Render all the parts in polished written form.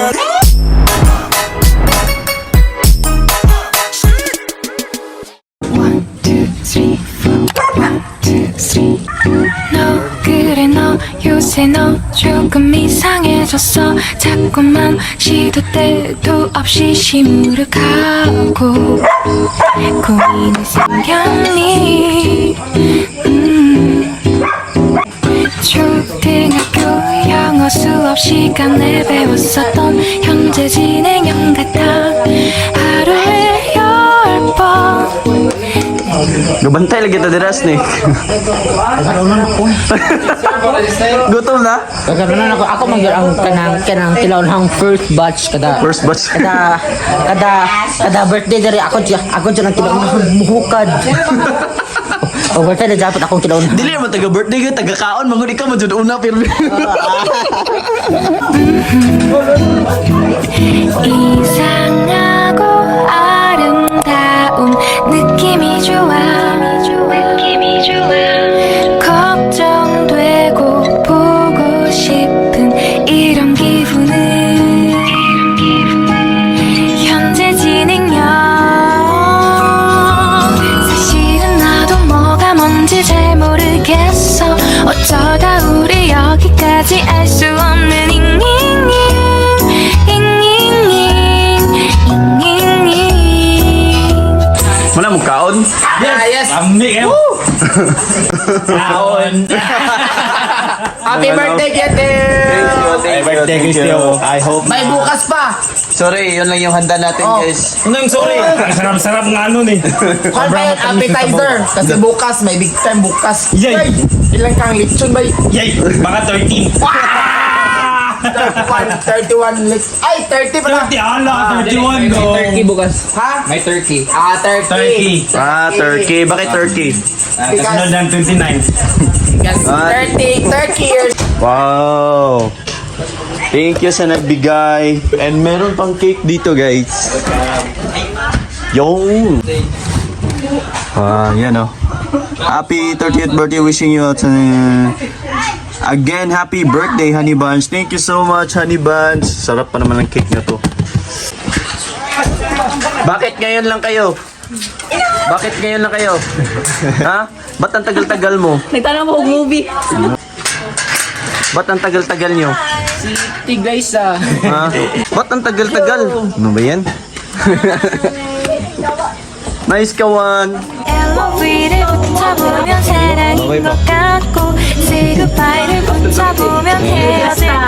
Girl. One, two, three, four. One, two, three. 너 그래 너 요새 너 조금 이상해졌어. 자꾸만 시도 때도 없이 시무룩하고 고민이 생겼니? 초등학교 영어 수업 시간에 배웠었던 현재 진행형 같아. 하루에 10번. Gabantay lagi ta dira, Snake. Gutom na? Kaganon ako ako man gyud ang kanang tilaw-ng first batch kada First batch. Kada birthday diri ako dyan ang tilaw muhukad. O birthday na dapat akong tilaw. Dili naman taga birthday ka, taga kaon, manggod ikaw man jud una pero 이상하고 아름다운 느낌이 좋아. 느낌이 좋아. 걱정되고 보고 싶은 이런 기분은 현재 진행형. 사실은 나도 뭐가 뭔지 잘 모르겠어. 어쩌다 우리 여기까지 알 수 없는 잉잉잉 잉잉잉 잉잉잉. Wala mo kaon? Ah, yes. Ambi kayo. Kaon. Happy birthday, Ketel! Happy birthday, Cristio. I hope. May bukas pa! Sorry, yun lang yung handa natin, guys. Anong sorry? Ang sarap-sarap nga nun eh. Kuhan pa yun, appetizer. Kasi bukas, may big time bukas. Yay! Ay, ilang kang lechon ba? Yay! Baka 13. 31, 31 Ay, 30 pala. 30, ala, 31 go. Turkey bukas. Ha? May turkey. Ah, 30. Turkey. Ah, turkey. Bakit turkey? Ah, kasunod ng 29. Because 30, 30 years. Wow! Thank you sa nagbigay. And meron pang cake dito, guys. Yung! Ah, yan oh. Happy 30th birthday, wishing you again, happy birthday, Honey Buns. Thank you so much, Honey Buns. Sarap pa naman ng cake na to. Bakit ngayon lang kayo? Bakit ngayon lang kayo? Ha? Ba't ang tagal-tagal mo? Nagtanong mo og movie. Ba't ang tagal-tagal nyo? Si Tiglaysa. Ha? Ba't ang tagal-tagal? Ano ba yan? Nice kawan! LOV를 붙여보면 사랑인 것 같고 Say goodbye를 붙여보면 헤어질 것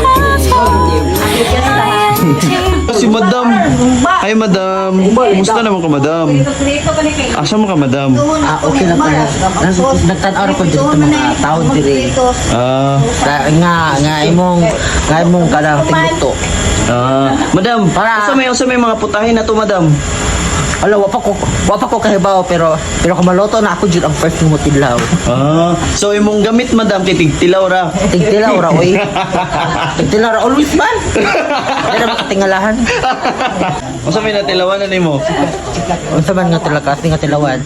같아서 ING Si Madam! Hi, Madam! Kumusta naman ka, Madam? Asa mo ka, Madam? Ah, okay lang pala. Nagtan-aw ko dito mga taon diri. Ah, Nga imong kanang tingluto. ah, Madam, usa may mga putahe na to, Madam. Ala, wa pa ko kahibaw pero pero kung maluto na ako jud ang first mo tilaw. Ah, so imong gamit, Madam, kay tigtilaw ra. Tigtilaw ra oy. Tigtilaw ra always man. Di na makatingalahan. Usa may natilawan na nimo? Unsa man nga talaga nga tilawan?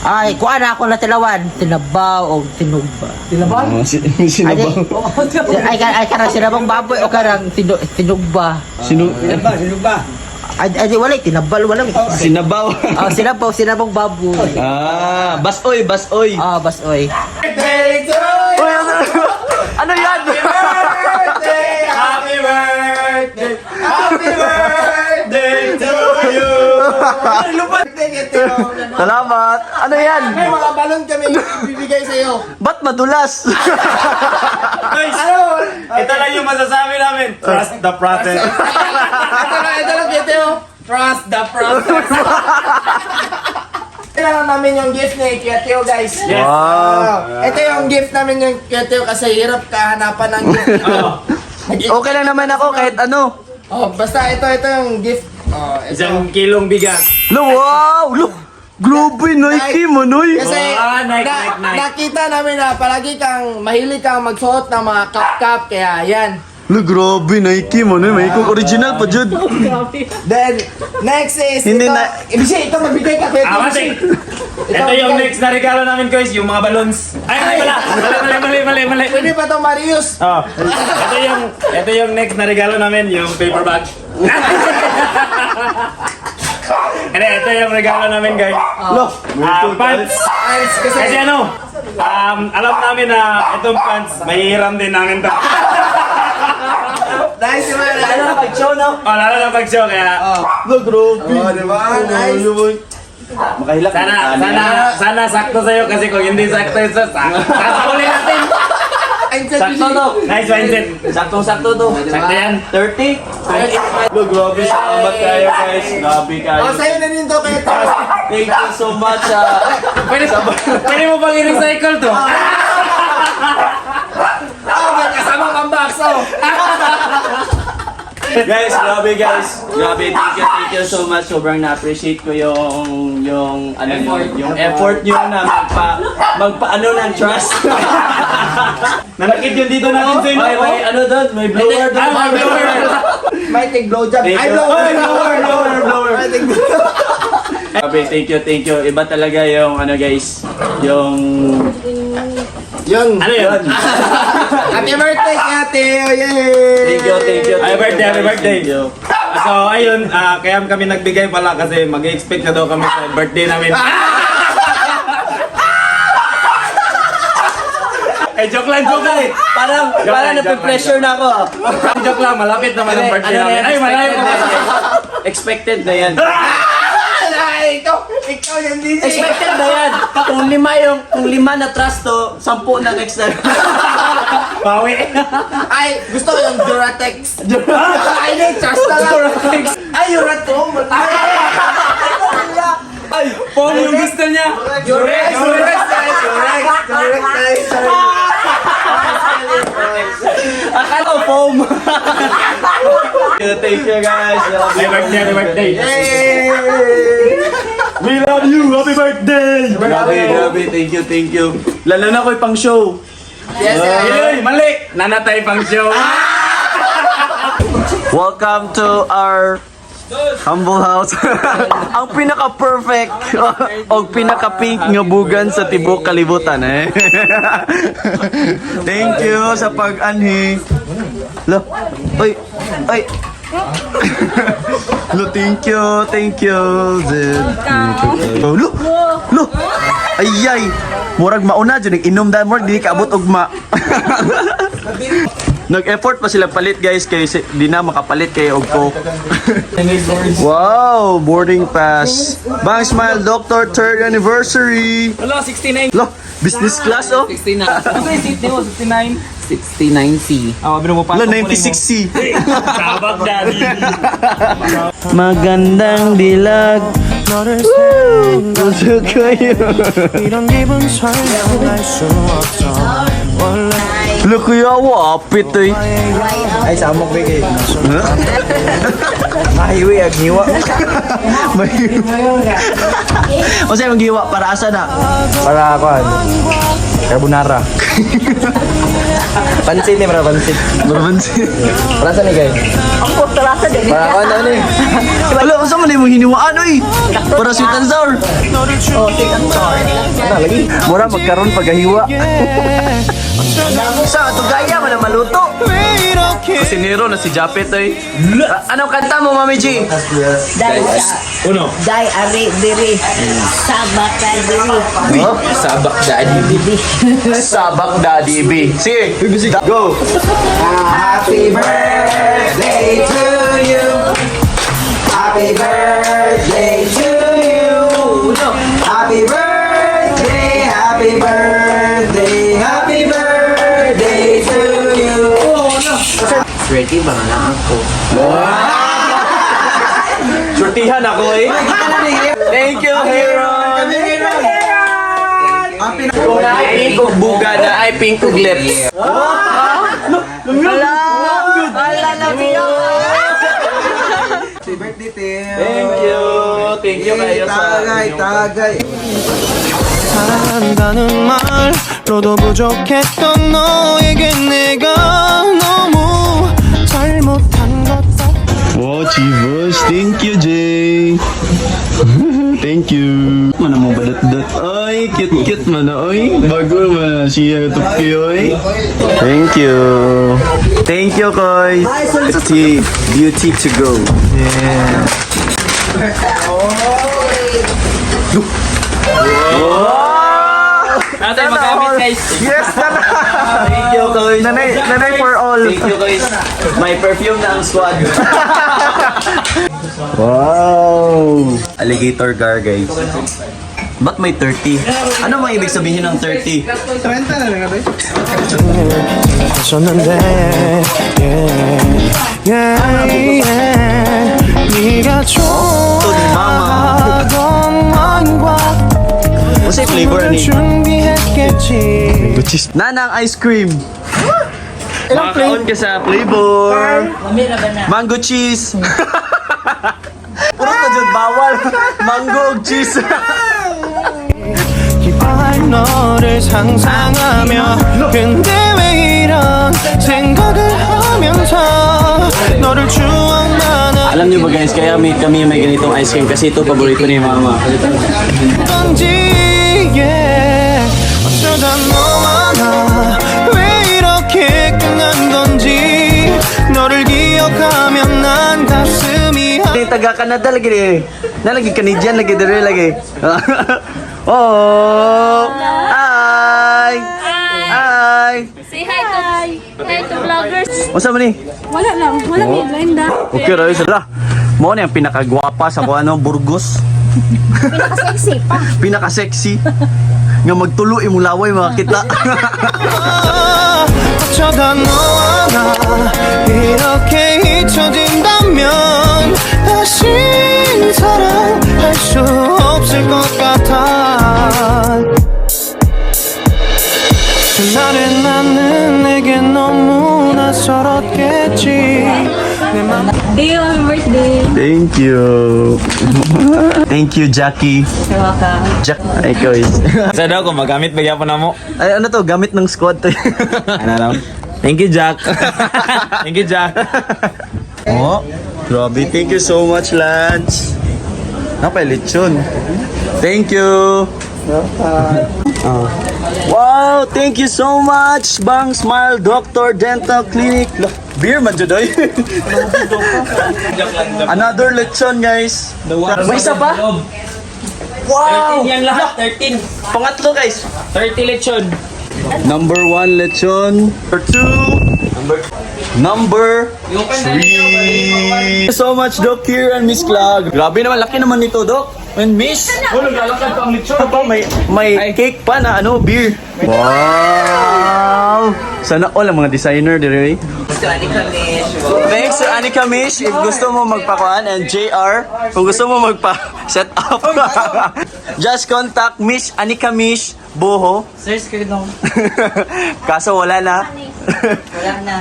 Ay, kuha na ako na tilawan. Sinabaw o sinugba. Oh, sinabaw. Ay, ay, karang sinabang baboy o karang sinugba. Sinu Ay, ay, di, wala, tinabal, wala. Sinabaw. Ah, sinabaw, sinabang baboy. Ah, basoy, basoy. Ah, basoy. Birthday to Uy, ano, ano yan? Birthday! Happy birthday! Happy birthday to you! Birthday, Ketel! Salamat. Ano yan? May mga balon kami ibibigay sa'yo. Ba't madulas? Guys, Ano? ito lang yung masasabi namin. Trust the process. Ito lang, Ketel. Trust the process. Ito lang namin yung gift ni Kuya Teo, guys. Yes. Wow. Ito yung gift namin yung Kuya Teo kasi hirap kahanapan ng gift. Okay lang naman ako kahit ano. Oh, basta ito yung gift. Oh, ito. 1 kilong bigas. Lo, wow! Lo, grabe, Nike mo, noy. Kasi Ah, Nike, na, Nike, Nike. nakita namin na palagi kang mahilig kang magsuot ng mga cup-cup kaya yan. Lo, grabe, Nike mo, noy. May kong original pa, Jud. Then next is Hindi ito. na- Ibig sabihin, ito magbigay ka, Kuya Teo. Ah, kasi, ito yung next na regalo namin, guys, yung mga balloons. Ay, mali pala. Mali, mali, mali, mali. mali, mali. Pwede pa to, Marius. Oh. Ito yung next na regalo namin, yung paper bag. Hindi, ito yung regalo namin, guys. Lo, Ah, pants. Pants kasi. Kasi ano, alam namin na itong pants, mahihiram din namin to. Nice yung mga Lalo na pag-show, no? Oh, lalo na pag-show, kaya Lo, grabe. Oh, di ba? Nice. Makahilak. sana, sana, sana sakto sa'yo kasi kung hindi sakto yun, sasakuli natin. Sakto to. Nice mindset. Saktong-sakto to. Sakto yan. 30? Lo, grabe. Salamat kayo, guys. Grabe kayo. Oh, sa'yo na din to, kaya to. Thank you so much. Ah. Pwede mo bang i-recycle to? Oh, may kasama kang box, oh. Guys, grabe guys. Grabe, thank you so much. Sobrang na-appreciate ko yung ano nyo, yung effort niyo na magpa ano ng trust. Nanakit yung dito natin sa'yo. May ano doon, may blower doon. Ah, may blower. May tig blowjob. Thank Ay, you. blower. Ay, blower, blower, blower. May tig blower. Grabe, thank you, thank you. Iba talaga yung ano guys, yung Yun. Ano yun? Happy birthday, Kuya Teo. Yay! Thank you, thank you. Happy Thank you, birthday, happy guys. birthday. Thank you. So, ayun, kaya kami nagbigay pala kasi mag-expect na daw kami sa birthday namin. Eh, joke lang, joke lang. Parang, Joke parang lang, joke lang, nape-pressure na ako. Ah. Joke lang, malapit naman ang birthday Ano na namin. yan, Ay, malayo expected pa. na yan. Expected na yan. Ay, ikaw yung DJ. Expected na yan. Kung lima na trust to, 10 na next time. Bawi. Ay, gusto ko yung Duratex. Ay, hindi, trust na lang. Duratex. Ay, Duratom. Ay, phone yung gusto niya. Durex, Durex, guys, Durex, Durex, guys, sorry. Akala ko foam. Thank you guys. Happy birthday, happy birthday. Yay! We love you, happy birthday. Grabe, grabe. Thank you, thank you. Lalo na ko'y pang show. Yes, sir. Ay, mali. Nanatay pang show. Welcome to our humble house. Ang pinaka-perfect o pinaka-pink nga bugan sa tibok kalibutan eh. Thank you sa pag-anhi. Lo, oy, oy. Lo, thank you, thank you. Zed. Oh, lo, lo. Ay, ay. Murag mauna dyan, nag-inom dahil murag di kaabot ugma. Nag-effort pa sila palit guys kay di na makapalit kay og Coke. Wow, boarding pass. Bang Smile Doctor third anniversary. Hello, 69. Lo, business class oh. 69. Ano yung seat niyo? 69? 69C. Ah, oh, Lo, 96C. Sabak, daddy. Magandang dilag. Woo! Gusto ko yun. Lo, kuya, wapit eh. Ay, samok bigay. Huh? Mahiwi, aghiwa. O sa'yo, maghiwa, para asa na? Para ako, ano? Carbonara. Pansit eh, para pansit. Mabansin. Para saan eh, guys? Para ako, ano eh? Wala, unsa man imong hiniwaan oy? Para sweet and sour. Ano, lagi? Mura magkaron pagahiwa. Sa ato gaya man ang maluto. Kusinero na si Japet oy. Anong kanta mo, Mami G? Dai, Uno. dai, ari, diri. Sabak, diri. Sabak daddy. Sabak Daddy B. Sige, go. Happy birthday to you. Happy birthday to you. Happy birthday, happy birthday, happy birthday to you. Swerte ba nga ako? Surtihan ako eh. Thank you, Heron. Kung naay pink og buga, naay pink og lips. Wala, na Happy birthday, Tim. Thank you. Thank you kayo sa Tagay, tagay. 사랑한다는 말로도 부족했던 너에게 내가 너무 잘못한 것 같아. Wow, Chivas. Thank you, Jay. Thank you. Mana mo badot-dot. Ay, cute-cute man. Ay, bago man na siya tupi oy. Thank you. Thank you, Koy. Tea, beauty to go. Yeah. Natin magamit, guys. Yes, tara! Thank you, Koy. Nanay, nanay for all. Thank you, guys. May perfume na ang squad. Wow! Alligator gar, guys. Ba't may 30? Ano mang ibig sabihin ng 30? 하셨는데 yeah. 네가 좋아하던 와인과 What's yung flavor 술을 ani? 준비했겠지. Nanang ice cream. Ilang ka sa flavor? Mango cheese. Puro na dyan, bawal. Mango ug cheese. 기뻐할 너를 상상하며 근데 왜 이런 생각을 하면서 너를 추억만 Alam niyo ba guys, kaya kami may ganitong ice cream kasi ito paborito ni Mama. 하던지 yeah. 어쩌다 너와 나 왜 이렇게 끝난 건지 너를 기억하면 난 가슴이 Yung taga Canada lagi eh. Na lagi Canadian lagi dire lagi. Oh. Hi. Hi. Say hi to vloggers. Unsa man ni? Wala lang. Wala may blind ah. Okay ra sila. Mo ni ang pinakagwapa sa kuno Burgos. Pinaka-sexy pa. Pinaka-sexy. Nga magtulo imong laway makita. 어쩌다 너와 나 이렇게 잊혀진다면 다신 사랑할 수 없을 것 같아. 그날의 나는 내게 너무나 서럽겠지 내맘 Day, happy birthday. Thank you. Thank you, Jackie. You're welcome. Jack, ay guys. Sa daw kung magamit ba gyapon na mo? Ay, ano to? Gamit ng squad to. Ano lang? Thank you, Jack. Thank you, Jack. Oh, grabe. Thank you so much, Lance. Napay lechon. Thank you. Oh. Wow, thank you so much, Bang Smile Doctor Dental Clinic. Beer man jud oy. Another lechon, guys. May isa pa? Wow! 13 yan lahat, 13. Pangatlo, guys. 30 lechon. Number one lechon. Number two. Number three. Thank you so much, Doc here and Miss Clag. Grabe naman, laki naman nito, Doc. And Miss. Oh, naglalakad pa ang lechon. Ano pa, may cake pa na ano, beer. Wow! Sana all ang mga designer dire. Thanks to Anika Mish if gusto mo magpakuan and JR kung gusto mo magpa set up. Just contact Miss Anika Mish Boho. Search ka no. Kaso wala na. Wala na.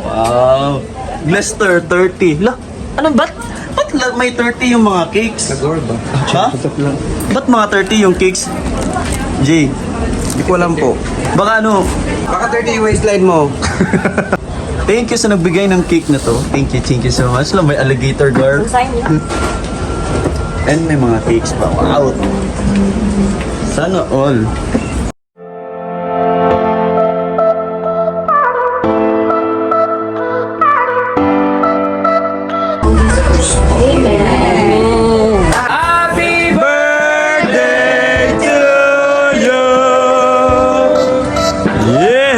Wow. Lester 30. La, ano ba't may 30 yung mga cakes? Nag ba? Ha? Ba't mga 30 yung cakes? Jay, Hindi ko alam po. baka ano, Baka 30 yung waistline mo. Thank you sa nagbigay ng cake na to. Thank you so much. Alam, may alligator gar. And may mga cakes pa. Wow. Sana all. Happy birthday to you. Yeah.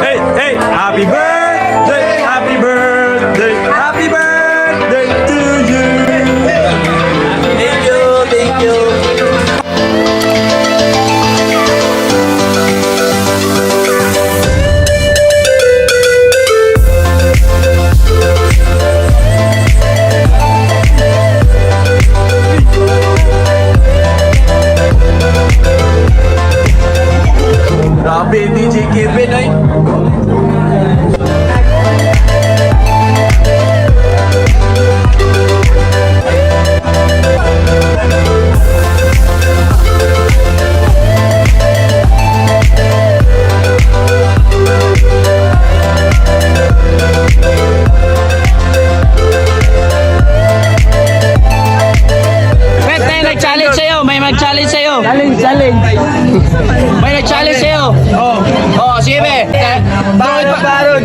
Hey, hey, happy birthday, happy birthday, happy birthday to you. Thank you, thank you. Grabe, DJ Kevin ay. Wait, tayo nag-challenge sa'yo. sa'yo. Challenge, challenge. May nag-challenge sa'yo. Oh. Oh, sige be. Barod, barod.